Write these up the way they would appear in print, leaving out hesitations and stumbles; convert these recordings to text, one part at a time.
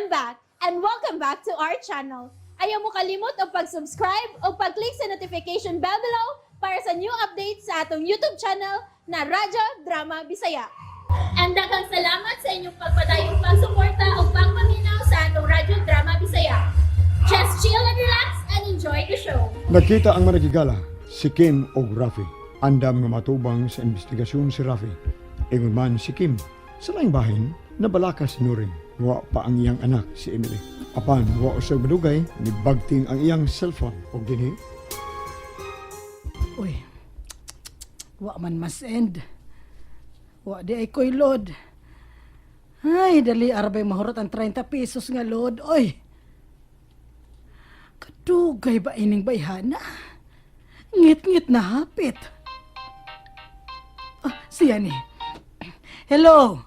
I'm back and welcome back to our channel. Ayaw mo kalimot og pag-subscribe o pag-click sa notification bell below para sa new updates sa atong YouTube channel na Radyo Drama Bisaya. And daghang salamat sa inyong pagpadayong pagsuporta o pagpaminaw sa atong Radyo Drama Bisaya. Just chill and relax and enjoy the show. Nagkita ang managigala, si Kim og Rafi. Andam nga matubang sa investigasyon si Rafi. Ingon man si Kim. Sa laing bahin, nabalaka si Nuring. Wa pa ang iyang anak si Emily. Apan, wa usag madugay, nibagting ang iyang cellphone og dinhi. Uy, wa man mas-end. Wa di ay ko'y load. Ay, dali arbay mahurot ang 30 pesos nga load. Oy! Kadugay ba ining bayhana? Ngit-ngit na hapit. Ah, siya ni. Hello.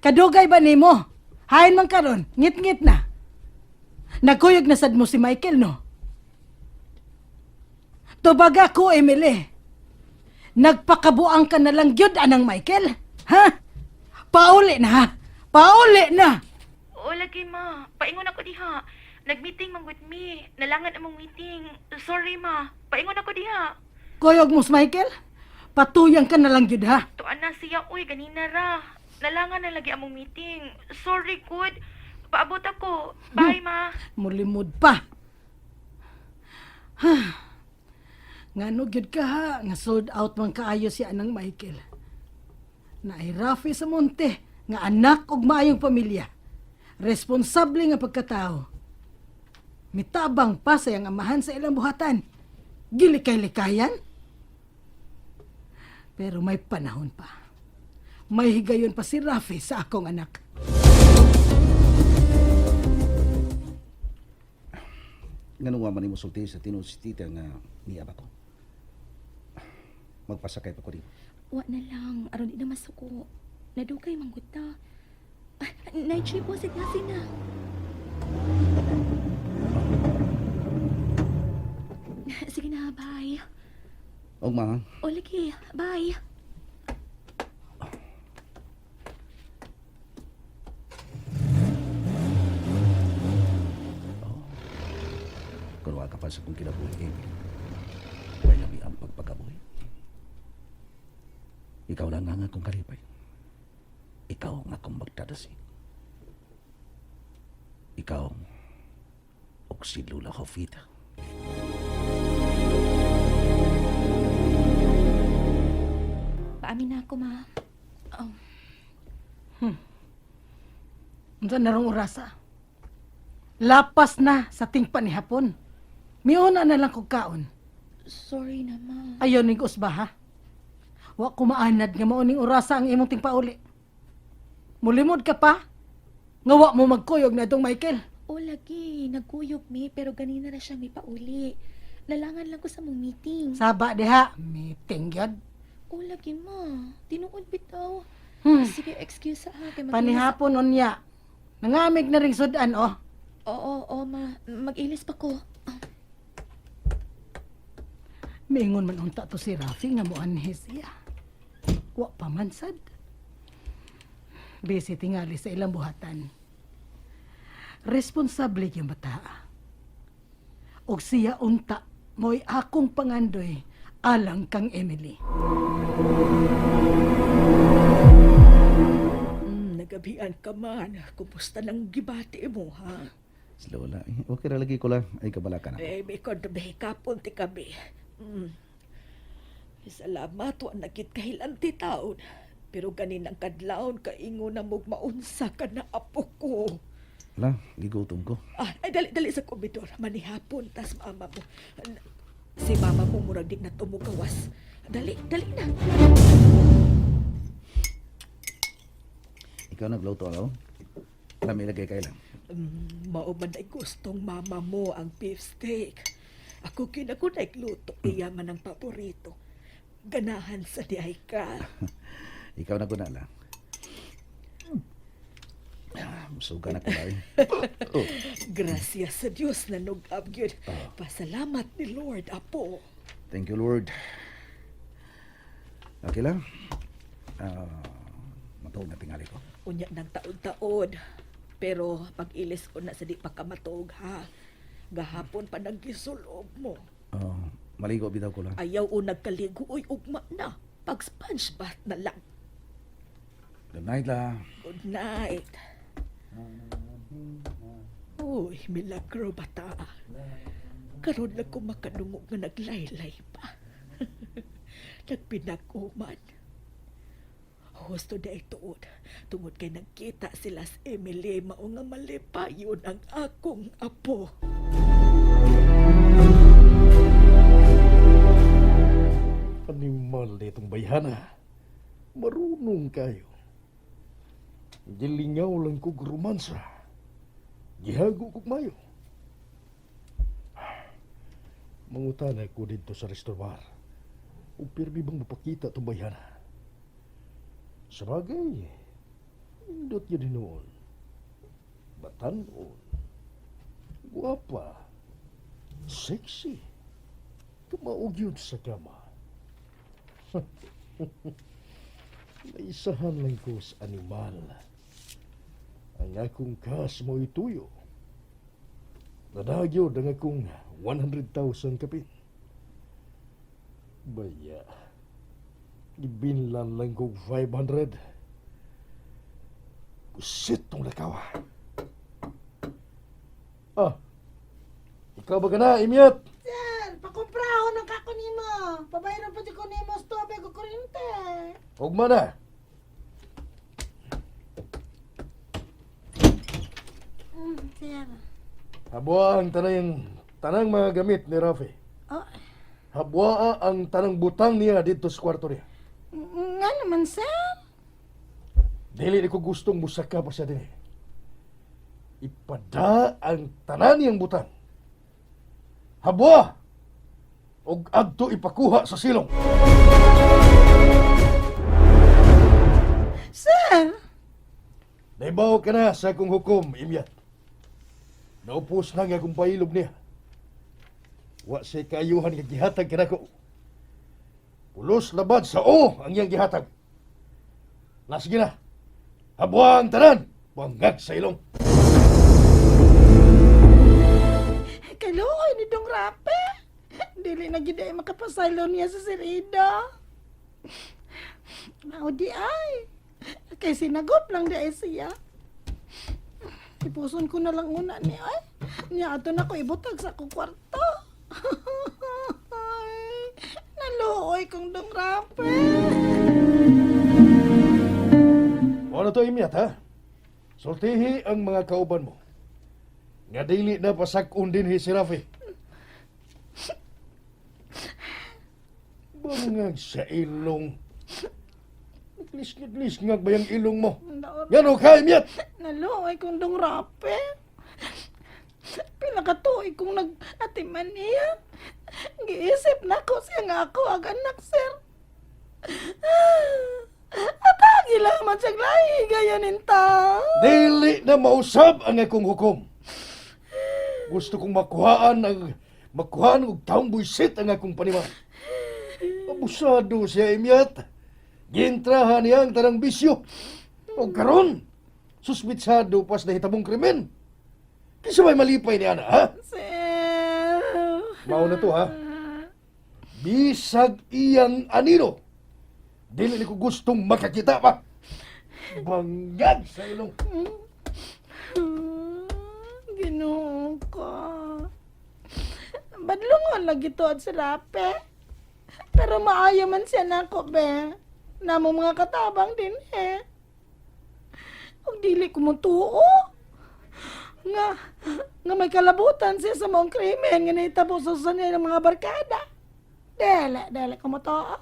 Kadugay ba nimo? Hain man karon, ngit-ngit na. Nagkuyog na sad mo si Michael, no? Tubaga ko, Emily. Nagpakabuang ka na lang gyud anang Michael. Ha? Pauli na ha? Pauli na! Oo, lagi ma. Paingon ako diha. Nag-meeting man with me. Nalangan among meeting. Sorry ma. Paingon ako diha. Kuyog mo si Michael? Patuyang ka na lang gyud ha? Tuan na siya, uy, ganina ra. Nalangan na lagi among meeting. Sorry, good. Paabot ako. Bye, ma. Mulimod pa. Ha. Ngano gyud ka ha? Nga sold out man kaayo si anang Michael. Naay Rafi sa monte nga anak og maayong pamilya. Responsable nga pagkatao. Mitabang pa sa iyang amahan sa ilang buhatan. Gilikay-likayan. Pero may panahon pa. May higayon pa si Rafi sa akong anak. Ngano nga man nimo sulti sa tinuod si tita nga niya ba ko? Magpasakay pa ko dito. Wa na lang, aron di na masuko. Nadugay manggod ta. Ah, night shift po, sige na. Sige na, bye. Og ma, O lagi, bye. Kun wa ka pa sa kong kinabuhi, Emil. Way lami ang pagpakabuhi. Ikaw lang ang akong kalipay. Ikaw ang akong magdadasig. Ikaw ug si Lula Jovita. Paamin na ako, ma. Oh, Unsa na rong orasa? Lapas na sa tingpa ni hapon. Miuna na lang kog kaon. Sorry na, ma. Ayaw ning usba ha. Wa ko maanad nga mao ning orasa ang imong tingpauli. Mulimod ka pa? Nga wa mo magkuyog na itong Michael. O lagi, nagkuyog mi, pero ganina na siyang may pauli. Nalangan lang ko sa mong meeting. Saba diha, meeting gyud. O lagi, ma. Tinuod bitaw. Sige, excuse sa akin. Panihapon unya. Nangamig na ring sudan oh. Oo, oo, ma. Mag-ilis pa ko. Miingon man unta to si Rafi nga moanhi siya. Wa pa man sad. Busy tingali sa ilang buhatan. Responsable yung bata. Og siya unta mo'y akong pangandoy alang kang Emily. Nagabian ka man. Kumusta nang gibati mo, ha? Si Lola, eh, okay ra lagi ko lang. Ay kabala ka na. Eh, may kondobe kapon ti kami. Salamat, wa nagit kahilan ti taon. Pero ganin ang kadlawon kaingo na mugmaunsa ka na apo ko. La, gigutom ko. Ah, ay, dali, dali sa komedor. Manihapon, tas mama mo. Si mama mo murag di na tumugawas. Dali, dali na. Ikaw nagluto ako. Lami lagay kay lang. Mao man ay gustong mama mo ang beef steak. Ako kinako nagluto, iya man ang paborito. Ganahan sa di ay ka. Ikaw na guna lang. Ah, Musuga na ko lang. Oh, Gracias sa Dios na nug-up gyud. Pasalamat ni Lord, apo. Thank you, Lord. Okay lang. Ah, matuog na tingali ko. Unya ng taon-taon. Pero pag-ilis ko na sa di pa ka matuog ha. Gahapon pa nagisulob mo. Oh, maligo bitaw ko lang. Ayaw o nagkaligo oy ugma na. Pag sponge bath na lang. Good night la. Good night. Uy, milagro bata. Karon lang ko makadungog nga naglaylay pa. Nagpinaguman. Husto na tuod. Tungod kay nagkita sila sa Emily mao nga malipayon ang akong apo. Animal na itong bayhana. Marunong kayo. Gilingaw lang kog romansa. Gihago kog mayo. Mangutana ko dito sa restobar. Ug pirmi bang mapakita itong bayhana? Sa bagay, indot yun noon. Batanon. Guwapa. Sexy. Kamaog yun sa kama. Naisahan lang ko sa animal. Ang akong kas mo'y tuyo. Nadagyod ang akong 100,000 kapin. Baya, ibinlan lang kog 500. Kusit tong lakawa. Ah, ikaw ba ka na, Imyat? Sir, pakumprahon ang kako nimo. Pabayaran pa di ko nimo sa tubig o kuryente. Ugma na. Sir. Habwa ang tanang, tanang mga gamit ni Rafi. Oh, Habwaa ang tanang butang niya dito sa kwarto niya. nga naman, sir. Dili ni ko gustong musaka pa siya din. Ipada ang tanan niyang butang. Habwa! Og adto ipakuha sa silong. Sir! Naibaw ka na sa akong hukom, Imyat. Naupos na nga akong pailob niya. Wa siya kaayuhan nga gihatag kanako. Pulos labad sa o ang iyang gihatag. Nasige na. Habwa ang tanan. Bangag sa ilong. Kaluoy ni Dong Rape. Dili na gid ay makapasaylo niya sa Sirida. Mao di ay. Kay sinagop lang di ay siya. Ipuson ko na lang una ni ay. Niya ato na ko ibutag sa akong kwarto. Ay, naluoy kong Dong Rape. Ano to, Imyat, ha? Sultihi ang mga kauban mo. Nga dili na pasakon din si Rafi. Bangag sa ilong. Naglis-ngag ba yung ilong mo? Naor- Ngano ka, Imyat? Naluoy kong Dong Rape. Pila ka tuig kong nag-atiman niya. Giisip na ko siya nga ako ang anak, sir. Atagi lang man siyang lahi, gayon inta. Dili na mausab ang akong hukom. Gusto kong makuhaan ang makuhaan og taong buisit ang akong paniman. Abusado siya, Imyat. Gintrahan niya ang tanang bisyo. O karon, suspitsado pas na hitabong krimen. Kinsa may malipay niya na, ha? Sir. Mao na to, ha? Bisag iyang anino. Dili ni ko gustong makakita pa. Bangag sa ilong. Ginoo ko. Badlungon lagi to at si Rape. Pero maayo man siya nako, be. Namo mga katabang din, eh. Ug dili ko motuo. Nga, nga may kalabutan siya sa maong krimen nga nahitabo sa usa niya ng mga barkada. Dele, dele ko motuo.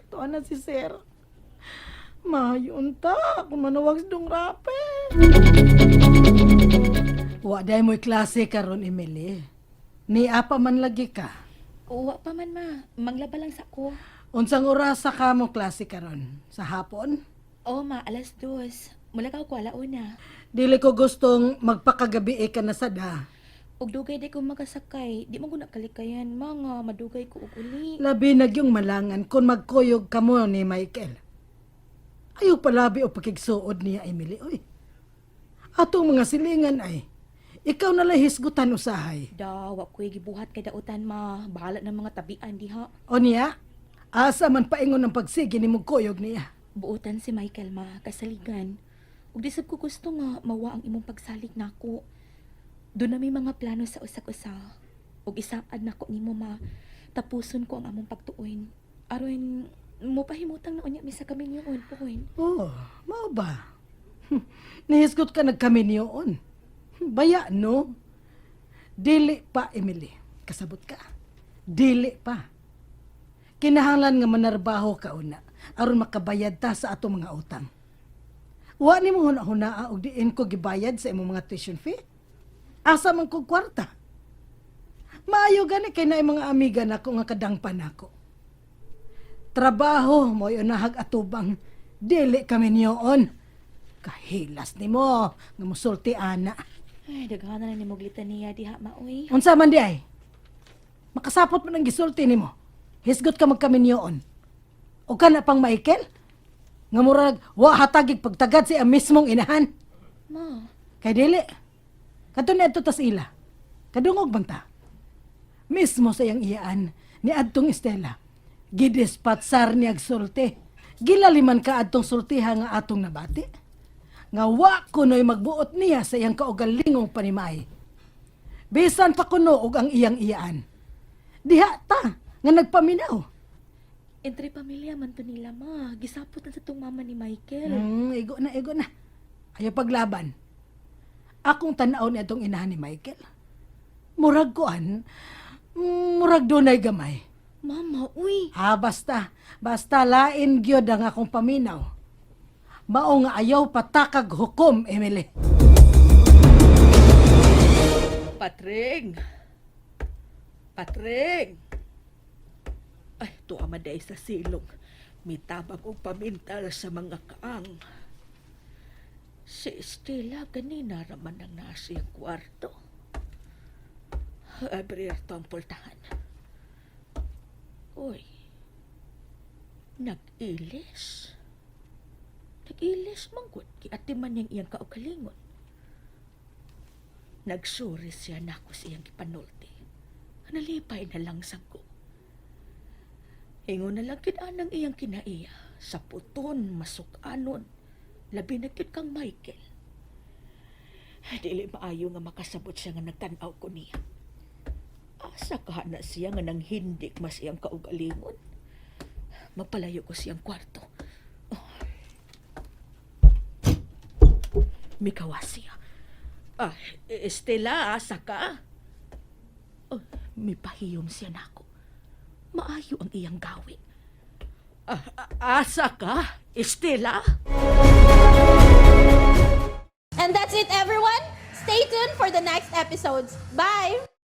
Tuwa na si Sir. Maayo unta kung manuwag sa dong Rape. Wa day mo'y klase karon, Emily. Ni apa man lagi ka. Uwa pa man ma, manglaba lang sa ko. Unsang oras sa kamo klase karon? Sa hapon? Oo ma, 2:00. Mula ka ko alauna. Dili ko gustong magpakagabi ka na sad ha. Ug dugay di ko makasakay, di man ko nakalikayan ma nga madugay ko og uli. Labi na gyung malangan kung magkuyog kamo ni Michael. Ayaw palabi o pakigsuod niya, Emily, oy. Atong mga silingan ay, ikaw na lang hisgutan usahay. Daw, wa ko'y gibuhat kay dautan, ma. Bahala ng mga tabian diha. O niya, asa man paingon ang pagsige ni kuyog niya. Buotan si Michael, ma, kasaligan. Ug di sab ko gusto nga mawa ang imong pagsalig nako. Doon na may mga plano sa usag-usa. Ug isaad nako nimo, ma. Tapuson ko ang among pagtuon. Aron mo pahimutang na unya mi sa kaminyoon, puhon. Oh, mao ba? Nihisgot ka nagkaminyoon. Baya, no? Dili pa, Emily. Kasabot ka. Dili pa. Kinahanglan nga manarbaho ka una aron makabayad ta sa atong mga utang. Wa nimo huna-hunaa og diin ko gibayad sa imong mga tuition fee? Asa man kog kwarta? Maayo gani kay naay mga amiga nako nga kadangpan nako. Trabaho mo'y unahag atubang dili kami niyoon. Kahilas nimo nga musulti ana. Ay, daghan na nimo litaniya diha, ma, oy. Unsa man di ay? Makasapot man ang gisulti nimo. Hisgot ka magkaminyoon. O kana pang Michael? Nga murag wa hatagig pagtagad sa iyang mismong inahan. Ma, Kay dili. Kadto ni adto tas ila. Kadungog bang ta? Mismo sa iyang iyaan ni adtong Estela. Gidispatsar ni sulti. Gilaliman ka adtong sultiha nga atong nabati. Nga wa kuno'y magbuot niya sa iyang kaugalingong panimay. Bisan pa kuno og ang iyang iyaan. Diha ta nga nagpaminaw. Entre pamilya man to nila, ma. Gisapot na sa tong mama ni Michael. Igo na, igo na. Ayaw paglaban. Akong tanaw ni atong inahan ni Michael. Murag kuan, murag dunay gamay. Mama, uy. Ah, basta, basta lain gyud ang akong paminaw. Mao nga ayaw patakag hukom, Emily. Patring. Patring. Ay, tuwa man day sa silong. Mitabang og pamintal sa mga kaang. Si Estela ganina raman ang nasa iyang kwarto. Abrierto ang pultahan. Uy, nag-ilis. Nag-ilis manggod, giatiman niyang iyang kaugalingon. Nagsuri siya nako sa iyang gipanulti. Nalipay na lang ko. Ingon na lang kid anang iyang kinaiya. Sa puton, masukanon. Labi na kid kang Michael. Dili maayo nga makasabot siya nga nagtan-aw ko niya. Asa ka na siya nga nang hindik mas iyang kaugalingon. Magpalayo ko siyang kwarto. Oh. Mikawa siya. Ah, Estela, asa ka? Oh, mipahiyom siya nako. Maayo ang iyang gawi. Ah, asa ka, Estela? And that's it, everyone. Stay tuned for the next episodes. Bye!